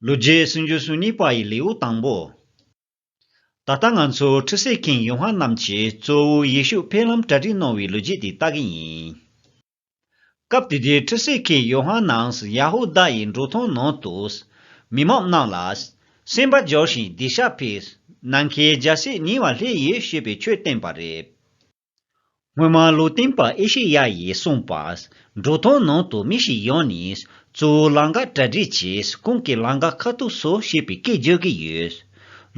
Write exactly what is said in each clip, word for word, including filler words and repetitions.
ལོ་རྒྱུས་སུམ་ཅུ་སོ་གཉིས་པ་ཡི་ལེའུ་དང་པོ། ད་ལྟ་ང་ཚོ་ཁྲུས་གསོལ་མཁན་ཡོ་ཧ་ནན་གྱིས་གཙོ་བོ་ཡེ་ཤུ་ཕེབས་ལམ་གྲ་སྒྲིག་གནང་བའི་ལོ་རྒྱུས་དེ་ལྟ་གི་ཡིན། སྐབས་དེ་དུས་ཁྲུས་གསོལ་མཁན་ཡོ་ཧ་ནན་ཡ་ཧུ་དཱ་ཡི་འབྲོག་ཐང་ནང་དུ། མི་མང་རྣམས་ལ། སེམས་པ་འཇོག་ཞིང་སྡིག་བཤགས་ཕུལ། ནམ་མཁའི་རྒྱལ་སྲིད་ཉེ་བར་སླེབས་ཡོད་ཞེས་པའི་ཆོས་བསྟན་པ་རེད། སྔོན་མ་ལུང་སྟོན་པ་ཨེ་ཤེ་ཡ་ཡིས་གསུངས་པ། འབྲོག་ཐང་ནང་དུ་མི་ཞིག་ཡོང་ནས་གཙོ་བོ་ལམ་ཁ་གྲ་སྒྲིག་བྱས། ཁོང་གིས་ལམ་ཁ་ཁ་ཐུག་བཟོ་ཞེས་པའི་སྐད་བརྗོད་ཀྱི་ཡོད།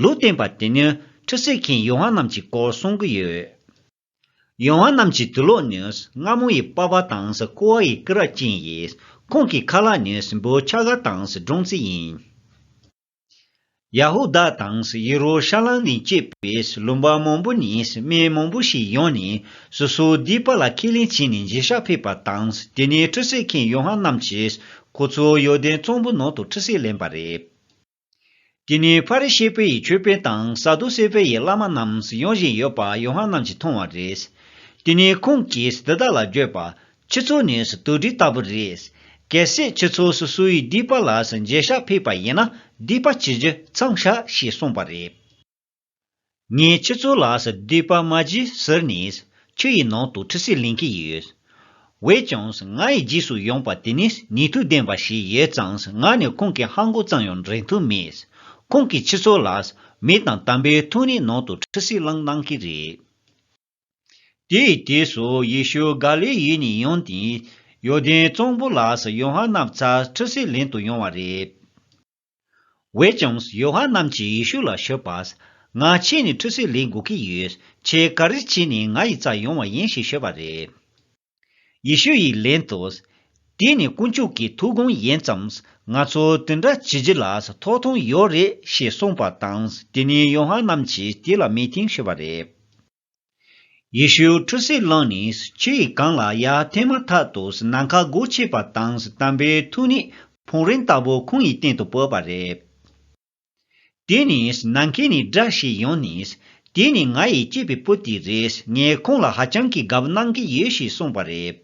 ལུང་སྟོན་པ་དེ་ནི་ཁྲུས་གསོལ་མཁན་ཡོ་ཧ་ནན་གྱི་སྐོར་གསུང་གི་ཡོད། ཡོ་ཧ་ནན་གྱི་དུག་སློག་ནི་རྔ་མོང་ཡི་པགས་པ་དང་ཀོ་བ་ཡི་སྐེ་རགས་ཅན་ཡིན། ཁོང་གི་ཁ་ལག་ནི་འབུ་ཆ་ག་དང་སྦྲང་རྩི་ཡིན། ཡ་ཧུ་དཱ་དང་ཡེ་རུ་ཤ་ལམ་ནས་སྐྱེས་པའི་ལུང་པ་མང་པོ་ནས་སྨན་མང་པོ་ཞིག་ཡོང་ནས་སོ་སོའི་སྡིག་པ་ལ་ཁས་ལེན་བྱས་ནས་འགྱོད་བཤགས་ཕུལ་བ་དང་། དེ་ནས་ཁྲུས་གསོལ་མཁན་ཡོ་ཧ་ནན་གྱིས་ཁོ་ཚོ་ཡོར་དན་གཙང་པོ་ནང་དུ་ཁྲུས་གསོལ་ལེན་པ་རེད། དེ་ནས་ཕ་རི་ཤི་པ་ཡི་ཆོས་དཔོན་དང་ས་དུ་སེ་པ་ཡི་བླ་མ་རྣམས་ཡོང་བཞིན་ཡོད་པ་ཡོ་ཧ་ནན་གྱིས་མཐོང་བ་རེད། དེ་ནས་ཁོང་གིས་འདི་དག་ལ་བརྗོད་པ། ཁྱེད་ཚོ་ནི་དུག་སྦྲུལ་ལྟ་བུ་རེད། གལ་སྲིད་ཁྱེད་ཚོ་སོ་སོའི་སྡིག་པ་ལ་འགྱོད་བཤགས་ཕུལ་བ་ཡིན་ན་སྡིག་པ་བྱེད་རྒྱུ་མཚམས་བཞག་ཞེས་གསུངས་པ་རེད། ངས་ཁྱེད་ཚོ་ལ་སྡིག་པ་མ་བགྱིད་ཟེར་ནས་ཆུ་ཡི་ནང་དུ་ཁྲུས་གསོལ་ལེན་གྱི་ཡོད། འོན་ཀྱང་ང་ཡི་རྗེས་སུ་ཡོང་བ་དེ་ནི་ནུས་མཐུ་ལྡན་པ་ཞིག་ཡོད་ཙང་ང་ནི་ཁོང་གི་ལྷམ་གོག་ཙམ་ཡང་འདྲེན་ཐུབ་མེད། ཁོང་གིས་ཁྱེད་ཚོ་ལ་མེ་དང་དམ་པའི་ཐུགས་ཉིད་ནང་དུ་ཁྲུས་གསོལ་གནང་གི་རེད། དེའི་དུས་སུ་ཡེ་ཤུ་ག་ལིལ་ཡུལ་ནས་ཡོང་སྟེ། ཡོར་དན་གཙང་པོ་ལ་ཡོ་ཧ་ནན་རྩར་ཁྲུས་གསོལ་ལེན་དུ་ཡོང་བ་རེད། འོན་ཀྱང་ཡོ་ཧ་ནན་གྱིས་ཡེ་ཤུ་ལ་ཞུས་པ། ང་ཁྱེད་ནས་ཁྲུས་གསོལ་ལེན་དགོས་ཀྱི་ཡོད། ཁྱེད་ག་རེ་བྱས་ནས་ང་ཡི་རྩར་ཡོང་བ་ཡིན་ཞེས་ཞུས་པ་རེད། ཡེ་ཤུ་ཡིས་ལན་དུ། དེ་ནི་དཀོན་མཆོག་གི་ཐུགས་དགོངས་ཡིན་ཙང་། ང་ཚོ་དེ་འདྲ་བྱེད་རྒྱུ་ལ་ཐོབ་ཐང་ཡོད་རེད་ཞེས་གསུངས་པ་དང་། དེ་ནས་ཡོ་ཧ་ནན་གྱིས་དེ་ལ་མོས་མཐུན་ཞུས་པ་རེད། ཡེ་ཤུ་ཁྲུས་གསོལ་བླངས་ནས་ཆུ་ཡི་སྒང་ལ་ཡར་ཐོན་མ་ཐག་ཏུ་ནམ་མཁའ་སྒོ་ཕྱེས་པ་དང་དམ་པའི་ཐུགས་ཉིད་ཕུག་རོན་ལྟ་བུ་ཁོང་ཡི་སྟེང་དུ་བབས་པ་རེད། དེ་ནས་ནམ་མཁའ་ནས་སྒྲ་ཞིག་ཡོང་ནས། དེ་ནི་ང་ཡི་གཅེས་པའི་བུ་དེ་རེད། ངས་ཁོང་ལ་ཧ་ཅང་གི་དགའ་པོ་གནང་གི་ཡོད་ཞེས་གསུངས་པ་རེད།